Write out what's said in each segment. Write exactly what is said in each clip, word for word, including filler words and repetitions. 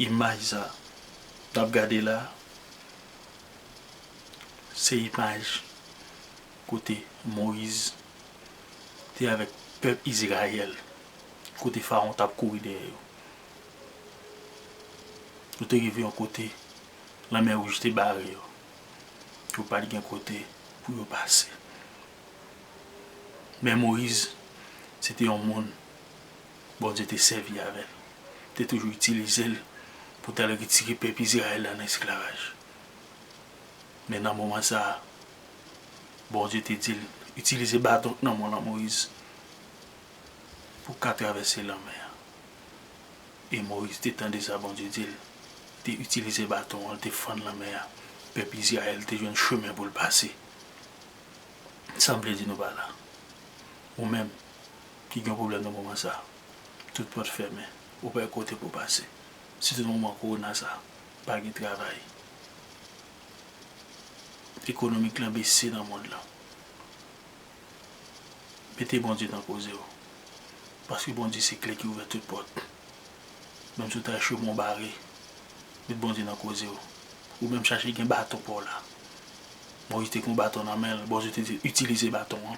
Imaj sa n ap gade la, se imaj kote Moyiz te avèk pèp Izrayèl, kote Fawon t ap kouri dèyè yo. Yo te rive yon kote, Lanmè Wouj te bare yo. Yo pa t gen kote pou yo pase. Men Moyiz, se te yon moun Bondye te sèvi avè l, te toujou itilize l pou t al retire pèp Izrayèl la nan esklavaj. Men nan moman sa a, Bondye te di l, "Itilize baton k nan men w lan, Moyiz, pou w ka travèse lanmè a." E Moyiz te tande sa Bondye di l, li te itilize baton an, li te fann lanmè a. Pèp Izrayèl te jwenn chemen pou l pase. Sa m vle di nou pa la. Ou menm ki gen yon pwoblèm nan moman sa, tout pòt fèmen, ou pa gen kote pou w pase. Sitou nan moman kowona sa, pa gen travay. Ekonomik lan bese nan mond lan. Mete Bondye nan koze w. Paske Bondye se kle ki ouvè tout pòt. Menm si w ta echwe men w bare, met Bondye nan koze w. Ou menm chache gen baton pa w la. Moyiz te gen yon baton nan men l, Bondye te di l itilize baton an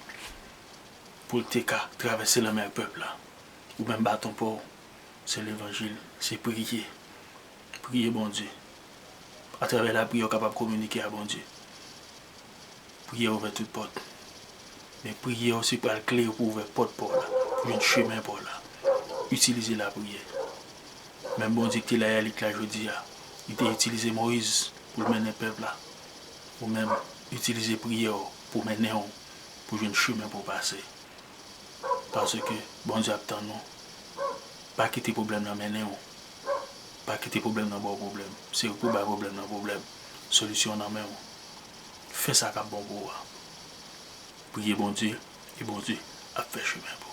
pou l te ka travèse lanmè ak pèp la. Ou menm baton pa w, se levanjil, se priye. Priye Bondye. Atravè lapriyè, w kapab kominike a Bondye. Priyè ouvè tout pòt. Men priyè w se pral kle pou ouvè pòt pa w la, pou jwenn chemen pa w la. Itilize lapriyè. Menm Bondye ki te la yè, li k la jodi a, li te itilize Moyiz pou l mennen pèp la. Ou menm, itilize priyè w pou mennen w, pou jwenn chemen pou w pase. Paske Bondye ap tann ou. Pa kite pwoblèm nan mennen w. Pa kite pwoblèm nan ba w pwoblèm. Se ou pou bay pwoblèm nan pwoblèm. Solisyon an nan men w. Fè sa k ap bon pou ou a. Priye Bondye, e Bondye ap fè chemen pou ou.